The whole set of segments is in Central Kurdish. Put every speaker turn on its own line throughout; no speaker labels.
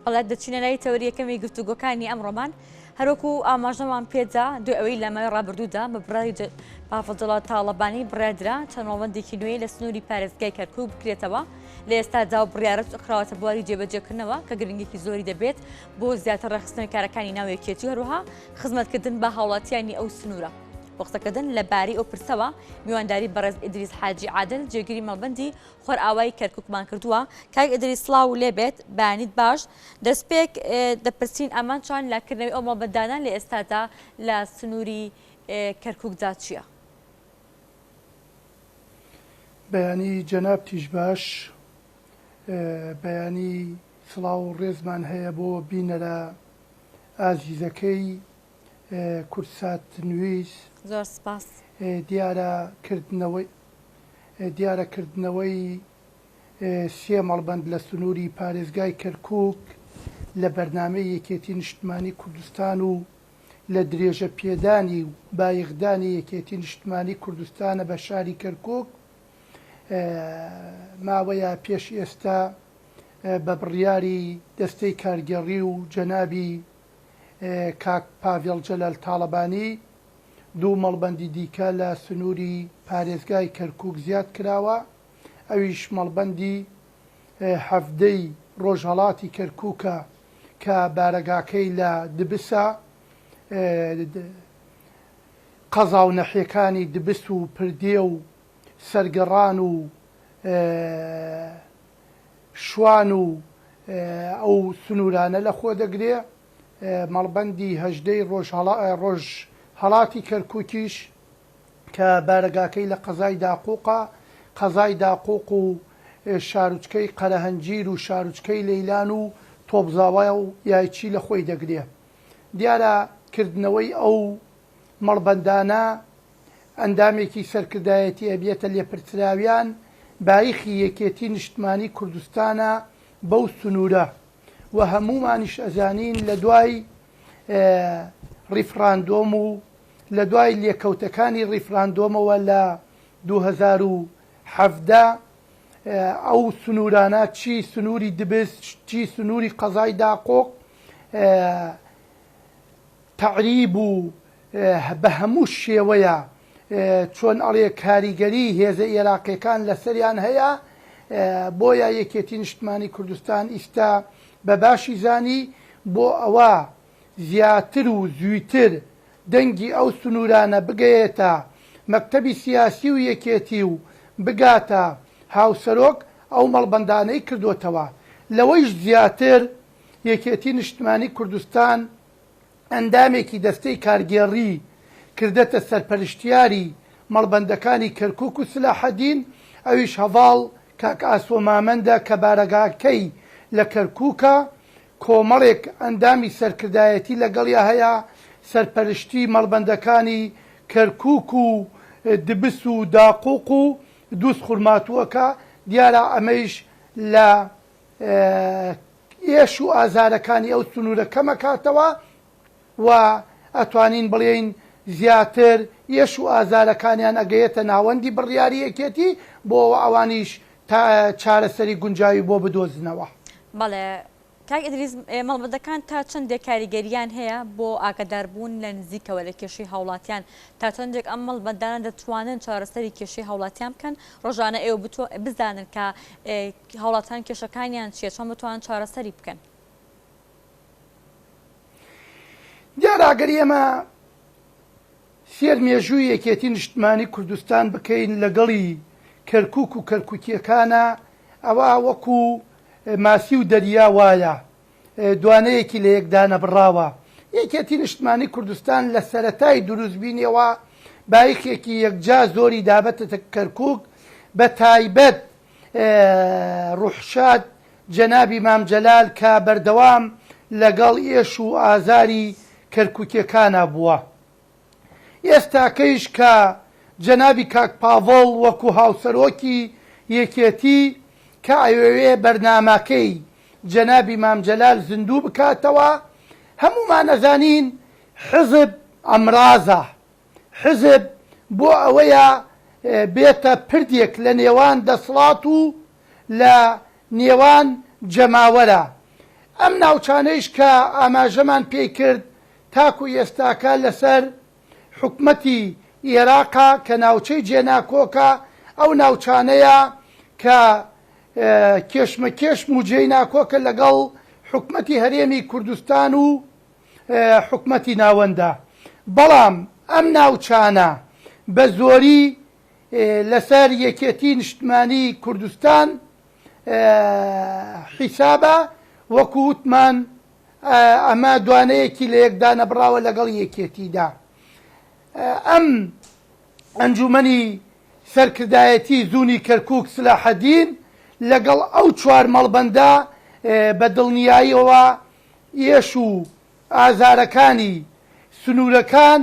بەڵێ دەچینە لای تەوەری یەکەمی گفتوگۆکانی ئەمڕۆمان. هەروەکو ئاماژەمان پێدا دوای ئەوەی لە ماوەی ڕابردوودا بە بڕیاری پافڵ جەلال تاڵەبانی بڕیاردرا چەند مەڵبەندێکی نوێی لە سنووری پارێزگای کەرکوک بکرێتەوە لە ئێستادا و بڕیارە خراوەتە بواری جێبەجێکردنەوە کە گرنگێکی زۆری دەبێت بۆ زیاتر ڕێکخستنەوەی کارەکانی ناو یەکێتی و هەروەها خزمەتکردن بە هاوڵاتیانی ئەو سنوورە. بۆ قسەکردن لە بارەی ئەو پرسەوە میوانداری بەڕێز ئیدریس حاجی عادل جێگری مەڵبەندی خۆرئاوای کەرکوکمان کردووە. کاک ئیدریس سڵاوو لێبێت، بەیانیت باش. دەستپێک دەپرسین ئامانجتان لە کردنەوەی ئەو مەڵبەندانە لە ئێستادا لە سنووری کەرکوکدا چییە؟
بەیانی جەنابتیش باش. بەیانی سڵاو و ڕێزمان هەیە بۆ بینەرە ئازیزەکەی کوردسات نویس.
زۆر سپاس.
دیارە کردنەوەی دیارە کردنەوەی سێ مەڵبەند لە سنووری پارێزگای کەرکووک لە بەرنامەی یەکێتی نیشتمانی کوردستان و لە درێژە پێدانی و بایخدانی یەکێتی نیشتمانی کوردستانە بە شاری کەرکووک ماوەیە پێش ئێستا بە بڕیاری دەستەی کارگێڕی و جەنابی کاک پاڤێڵ جەلال تاڵەبانی دوو مەڵبەندی دیکە لە سنووری پارێزگای کەرکووک زیاد کراوە، ئەویش مەڵبەندی حەڤدەی ڕۆژهەڵاتی کەرکووکە کە بارەگاکەی لە دبسە، قەزا و نەحیەکانی دبس و پردێ و سەرگەڕان و شوان و ئەو سنوورانە لەخۆ دەگرێ. مەڵبەندی هەژدەی ڕۆژهەڵاتی کەرکوکیش کە بارەگاکەی لە قەزای داقوقە، قەزای داقوق و شاروچکەی قەرەهەنجیر و شاروچکەی لەیلان و تۆپزاوا و یایچی لە خۆی دەگرێ. دیارە کردنەوەی ئەو مەڵبەندانە ئەندامێکی سەرکردایەتی ئەبیەتە لێپرسراویان بایخی یەکێتی نیشتمانی کوردستانە بەو سنورە. و هەموومانیش ئەزانین لە دوای ڕیفراندۆم و لە دوای لێکەوتەکانی ڕیفراندۆمەوە لە 2017 ئەو سنوورانە چی سنووری دبس چی سنووری قەزای داقۆق تەعریب و بە هەموو شێوەیە چۆن ئەڵێ کاریگەری هێزە ئێراقیەکان لەسەریان هەیە بۆیە یەکێتی نیشتمانی کوردستان ئیستا بە باشی زانی بۆ ئەوە زیاتر و زویتر دەنگی ئەو سنورانە بگەیەتە مەکتەبی سیاسی و یەکێتی و بگاتە هاوسەرۆک ئەو مەڵبەندانەی کردۆتەوە لەوەیش زیاتر یەکێتی نیشتمانی کوردستان ئەندامێکی دەستەی کارگێڕی کردەتە سەرپەرشتیاری مەڵبەندەکانی کەرکوک و سلاحەدین، ئەویش هەڤاڵ کاک ئاسۆ مامەندە کە بارەگاکەی لە کەرکوکە، کۆمەڵێک ئەندامی سەرکردایەتی لەگەڵیا هەیە، سەرپەرشتی مەڵبەندەکانی کەرکوک و دبس و داقوق و دوزخورماتووەکە، دیارە ئەمەیش لە ئێش و ئازارەکانی ئەو سنوورە کەمەکاتەوە و ئەتوانین بڵێین زیاتر ئێش و ئازارەکانیان ئەگەیەتە ناوەندی بڕیاری یەکێتی بۆ ئەوە ئەوانیش تا چارەسەری گونجاوی بۆ بدۆزنەوە.
بەڵێ کاک ئیدریس مەڵبەندەکان تا چەندێک کاریگەریان هەیە بۆ ئاگاداربوون لە نزیکەوە لە کێشەی هاوڵاتیان تا چەندێک ئەم مەڵبەندانە دەتوانن چارەسەری کێشەی هاوڵاتیان بکەن ڕۆژانە ئێوە بزانن کە هاوڵاتیان کێشەکانیان چیە چۆن بتوانن چارەسەری بکەن؟
دیارە ئەگەر ئێمە سێر مێژووی یەکێتی نیشتمانی کوردستان بکەین لەگەڵی کەرکک و کەرککیەکانە ئەوە وەکو ماسی و دەریا وایە دوانەیەکی لە یەکدانەبڕاوە یەکێتی نیشتمانی کوردستان لە سەرەتای دروستبینیەوە بایخێکی یەکجا زۆری دابەتە کەرکک بە تایبەت ڕوحشاد جەنابی مام جەلال کە بەردەوام لەگەڵ ئێش و ئازاری کەرکوکیەکانا بووە. ئێستاکەیش کە جەنابی کاک پاڤڵ وەکو هاوسەرۆکی یەکێتی کە ئەیەوێ بەرنامەکەی جەنابی مام جەلال زیندوو بکاتەوە، هەموومان ئەزانین حزب ئەمرازە، حزب بۆ ئەوەیە بێتە پردێک لە نێوان دەسڵات و لە نێوان جەماوەرە. ئەم ناوچانەیش کە ئاماژەمان پێی کرد تاکو ئێستاکە لەسەر حکومەتی ئێراقە کە ناوچەی جێناکۆکە، ئەو ناوچانەیە کە کێشمەکێشم و جێی ناکۆکە لەگەڵ حکومەتی هەرێمی کوردستان و حکومەتی ناوەندە، بەڵام ئەم ناوچانە بە زۆری لەسەر یەکێتی نیشتمانی کوردستان حیسابە، وەکو وتمان ئەمە دوانەیەکی لە یەکدانەبڕاوە لەگەڵ یەکێتیدا. ئەم ئەنجومەنی سەرکردایەتی زونی کەرکوک سلاحەدین لەگەڵ ئەو چوار مەڵبەندە بە دڵنیاییەوە ئێش و ئازارەکانی سنوورەکان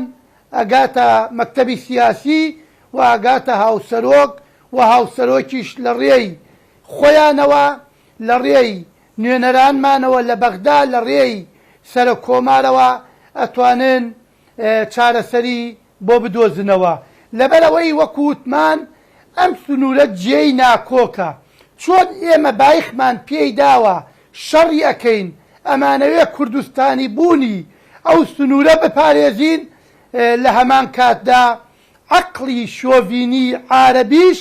ئەگاتە مەکتەبی سیاسی و ئەگاتە هاوسەرۆک و هاوسەرۆکیش لە ڕێی خۆیانەوە لە ڕێی نوێنەرانمانەوە لە بەغدا لە ڕێی سەرۆک کۆمارەوە ئەتوانن چارەسەری بۆ بدۆزنەوە لەبەرئەوەی وەکو وتمان ئەم سنورە جێی ناکۆکە چۆن ئێمە بایخمان پێی داوە شەڕی ئەکەین ئەمانەوێ کوردستانی بوونی ئەو سنورە بپارێزین لە هەمان کاتدا عەقڵی شۆڤینی عارەبیش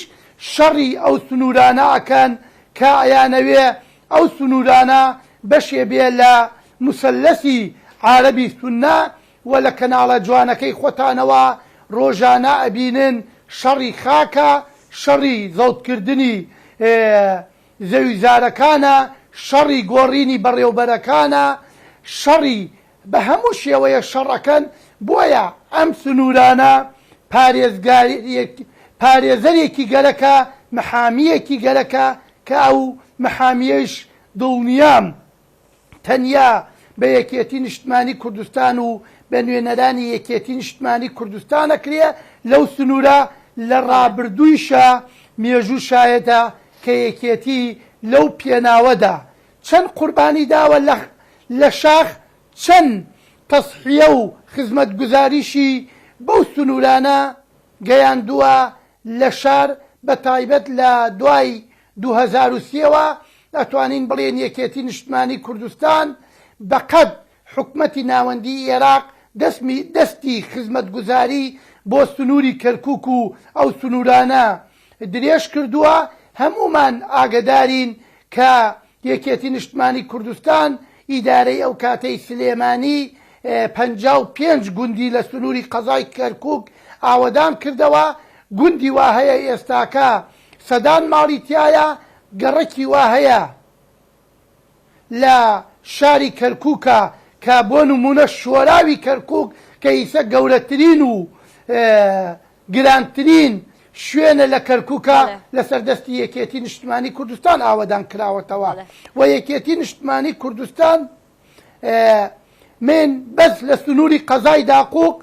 شەڕی ئەو سنورانە ئەکەن کە ئەیانەوێ ئەو سنورانە بەشێ بێ لە موسەلەسی عارەبی سوننە وە لە کەناڵە جوانەکەی خۆتانەوە ڕۆژانە ئەبینن شەڕی خاکە شەڕی زەوتکردنی زەویزارەکانە شەڕی گۆڕینی بەڕێوبەرەکانە شەڕی بە هەموو شێوەیەک شەڕ ئەکەن بۆیە ئەم سنورانە پارێزگارێک پارێزەرێکی گەرەکە محامیەکی گەرەکە کە ئەو محامیەیش دڵنیام تەنیا بە یەکێتی نیشتمانی کوردستان و بە نوێنەرانی یەکێتی نیشتمانی کوردستان ئەکرێ لەو سنوورە، لە ڕابردوویشا مێژوو شایەتە کە یەکێتی لەو پێناوەدا چەند قوربانی داوە لە لە شاخ چەند تەزحیە و خزمەتگوزاریشی بەو سنوورانە گەیاندووە لە شار بە تایبەت لە دوای 2003 وە ئەتوانین بڵێین یەکێتی نیشتمانی کوردستان بە قەد حکومەتی ناوەندی ئێراق دەسمی دەستی خزمەتگوزاری بۆ سنوری کەرکوک و ئەو سنورانە درێژ کردووە هەموومان ئاگەدارین کە یەکێتی نیشتمانی کوردستان ئیدارەی ئەو کاتەی سلێمانی 55 گوندی لە سنوری قەزای کەرکوک ئاوەدان کردەوە گوندی وا هەیە ئێستاکە سەدان ماڵی تیایە، گەڕەکی وا هەیە لە شاری کەرکوکا کە بۆ نموونە شۆراوی کەرکوک کە ئیسە گەورەترین و گرانترین شوێنە لە کەرکوکا لەسەر دەستی یەکێتی نیشتمانی کوردستان ئاوەدان کراوەتەوە و یەکێتی نیشتمانی کوردستان من بەس لە سنووری قەزای داقوق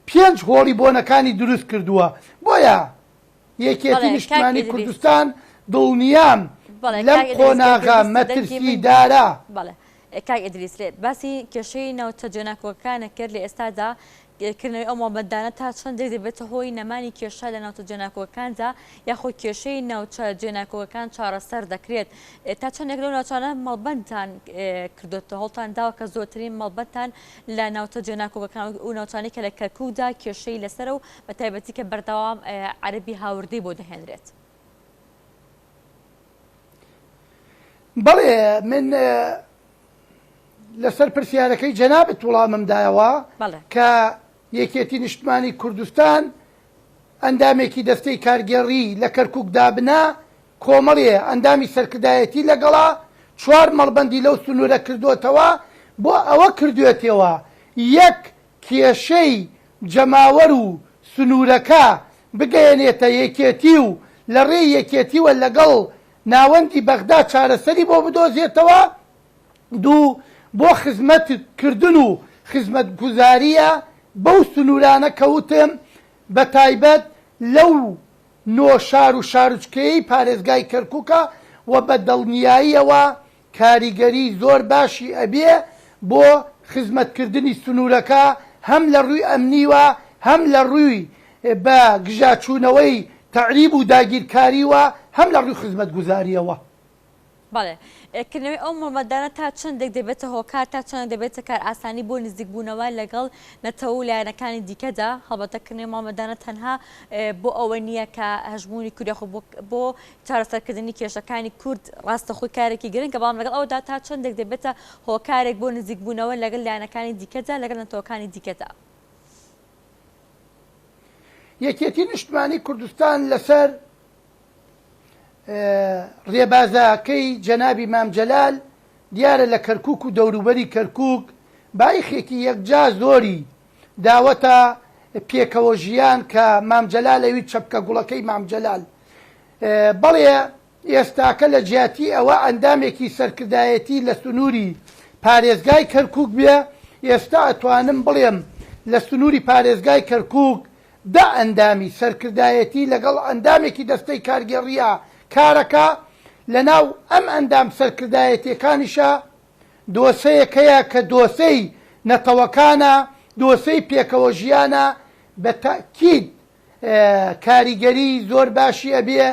پێنج هۆڵی بۆنەکانی دروست کردووە بۆیە یەکێتی نیشتمانی کوردستان دڵنیام لەم قۆناغە مەترسیدارە.
بەڵێ کاک ئیدریس لێ باسی کێشەی ناوچە جێناکۆکەکانت کرد لە ئێستادا کردنەوەی ئەو مەڵبەندانە تا چەندێک دەبێتە هۆی نەمانی کێشە لە ناوچە جێناکۆکەکاندا یاخۆ کێشەی ناوچە جێناکۆکەکان چارەسەر دەکرێت تا چەندێک لەو ناوچانە مەڵبەندتان کردۆتەوە هەوڵتان داوە کە زۆرترین مەڵبەندتان لە ناوچە جێناکۆکەکان و ناوچانەی کە لە کەرکوکدا کێشەی لەسەرە و بە تایبەتی کە بەردەوام عەرەبی هاوردەی بۆ دەهێنرێت.
بەڵێ من لەسەر پرسیارەکەی جەنابت وڵامم دایەوە کە یەکێتی نیشتمانی کوردستان ئەندامێکی دەستەی کارگێڕی لە کەرکک دابنا کۆمەڵێ ئەندامی سەرکردایەتی لەگەڵا چوار مەڵبەندی لەو سنوورە کردوتەوە بۆ ئەوە کردوێتەوە یەک کێشەی جەماوەر و سنوورەکە بگەیەنێتە یەکێتی و لە ڕێی یەکێتیوە لەگەڵ ناوەندی بەغدا چارەسەری بۆ بدۆزێتەوە، دوو، بۆ خزمەت کردن و خزمەتگوزارییە بەو سنوورانە کە وتم بە تایبەت لەو نۆ شار و شارۆچکەیەی پارێزگای کەرکوکە و بە دڵنیاییەوە کاریگەری زۆر باشی ئەبێ بۆ خزمەتکردنی سنوورەکە هەم لە ڕووی ئەمنیوە هەم لە ڕووی بە گژاچوونەوەی تەعریب و داگیرکاریوە هەم لە ڕووی خزمەتگوزاریەوە.
بەڵێ. کردنەوەی ئەو مەڵبەندانە تا چەندێک دەبێتە هۆکار، تا چەندێک دەبێتە کارئاسانی بۆ نزیکبوونەوە لەگەڵ نەتەوە و لایەنەکانی دیکەدا، هەڵبەتە کردنەوەی مەڵبەندانە تەنها بۆ ئەوە نییە کە هەژموونی کورد یاخود بۆ چارەسەرکردنی کێشەکانی کورد ڕاستەخۆی کارێکی گرنگە، بەڵام لەگەڵ ئەوەدا تا چەندێک دەبێتە هۆکارێک بۆ نزیکبوونەوە لەگەڵ لایەنەکانی دیکەدا، لەگەڵ نەتەوەکانی دیکەدا.
یەکێتی نیشتمانی کوردستان لەسەر ڕێبازەکەی جەنابی مام جەلال دیارە لە کەرکوک و دەوروبەری کەرکوک بایخێکی یەکجا زۆری داوەتە پێکەوە ژیان کە مام جەلال ئەوی چەپکە گوڵەکەی مام جەلال بەڵێ ئێستاکە لە جیاتی ئەوە ئەندامێکی سەرکردایەتی لە سنووری پارێزگای کەرکوک بێ ئێستا ئەتوانم بڵێم لە سنووری پارێزگای کەرکوک دە ئەندامی سەرکردایەتی لەگەڵ ئەندامێکی دەستەی کارگێڕییە کارەکە، لەناو ئەم ئەندام سەرکردایەتیەکانیشا دۆسەیەک هەیە کە دۆسەی نەتەوەکانە، دۆسەی پێکەوە ژیانە، بە تەئکید کاریگەری زۆر باشی ئەبێ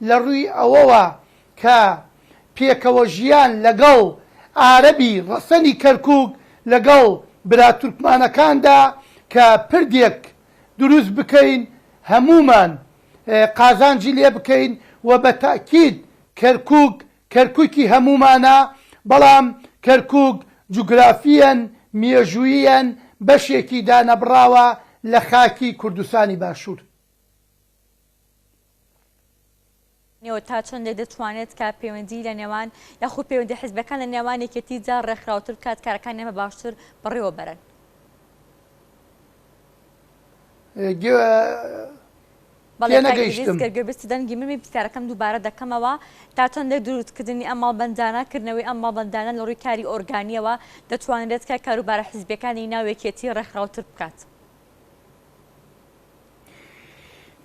لە ڕووی ئەوەوە کە پێکەوە ژیان لەگەڵ عارەبی ڕەسەنی کەرکوک لەگەڵ برا تورکمانەکاندا کە پردێک دروست بکەین هەموومان قازانجی لێ بکەین و بە تەئکید کەرکوک کەرکوکی هەموومانە بەڵام کەرکوک جوگرافیەن مێژووییەن بەشێکی دانەبڕاوە لە خاکی کوردستانی باشوور.
نێوە تا چەندێک دەتوانێت کە پەیوەندی لە نێوان یاخود پەیوەندی حزبەکان لە نێوان یەکێتی دا ڕێکخراوتر بکات کارەکانی ئێمە باشتر بەڕێوە بەرن؟ بەڵێ کاک ئیدریس
تێنەگەیشتم.
گەر گوێبیستی دەنگی منبی پرسیارەکەم دووبارە دەکەمەوە تا چەندێک دروستکردنی ئەم مەڵبەندانە کردنەوەی ئەم مەڵبەندانە لە ڕووی کاری ئۆرگانیەوە دەتوانرێت کە کاروبارە حزبیەکانی ناو یەکێتی ڕێکخراوتر بکات؟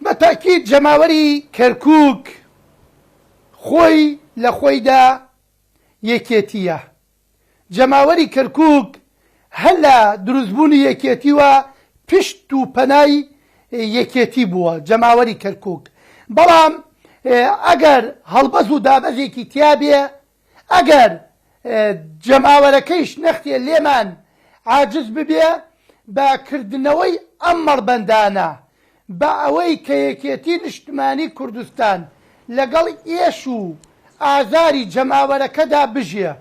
بە تەئکید جەماوەری کەرکوک خۆی لە خۆیدا یەکێتییە. جەماوەری کەرکوک هەر لە دروستبوونی یەکێتیوە پشت و پەنای یەکێتی بووە جەماوەری کەرکوک. بەڵام ئەگەر هەڵبەز و دابەزێکی تیابێ ئەگەر جەماوەرەکەیش نەختێ لێمان عاجز ببێ بە کردنەوەی ئەم مەڵبەندانە، بە ئەوەی کە یەکێتی نیشتمانی کوردستان لەگەڵ ئێش و ئازاری جەماوەرەکەدا بژێ،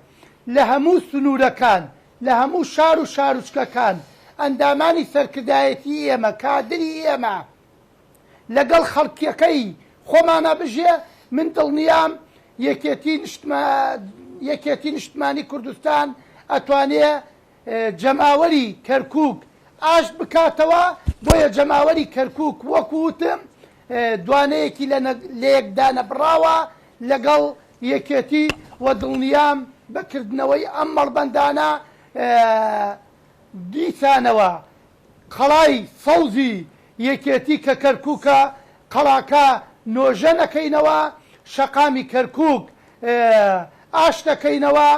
لە هەموو سنوورەکان، لە هەموو شار و شاروچکەکان، ئەندامانی سەرکردایەتی ئێمە، کادری ئێمە، لەگەڵ خەڵکیەکەی خۆمانا بژێ، من دڵنیام یەکێتی نیشتما یەکێتی نیشتمانی کوردستان ئەتوانێ جەماوەری کەرکوک ئاشت بکاتەوە، بۆیە جەماوەری کەرکوک وەکو وتم دوانەیەکی لە لەیەکدانەبڕاوە لەگەڵ یەکێتی و دڵنیام بە کردنەوەی ئەم مەڵبەندانە دیسانەوە قەڵای سەوزی یەکێتی کە کەرکوکە قەڵاکە نۆژەن ئەکەینەوە، شەقامی کەرکوک ئاشت ئەکەینەوە،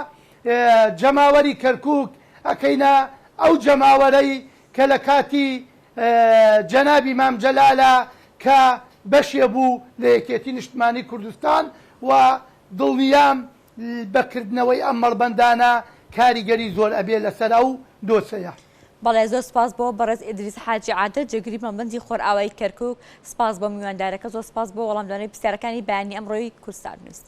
جەماوەری کەرکوک ئەکەینە ئەو جەماوەرەی کە لە کاتی جەنابی مام جەلالە کە بەشێ بوو لە یەکێتی نیشتمانی کوردستان و دڵنیام بە کردنەوەی ئەم مەڵبەندانە کاریگەری زۆر ئەبێ لەسەر ئەو دۆسەیە.
بەڵێ زۆر سپاس بۆ بەڕێز ئیدریس حاجی عادل جێگری مەڵبەندی خۆرئاوای کەرکوک، سپاس بۆ میواندارەکە، زۆر سپاس بۆ وەڵامدانەوەی پرسیارەکانی بەیانی ئەمڕۆی کوردستان نیوز.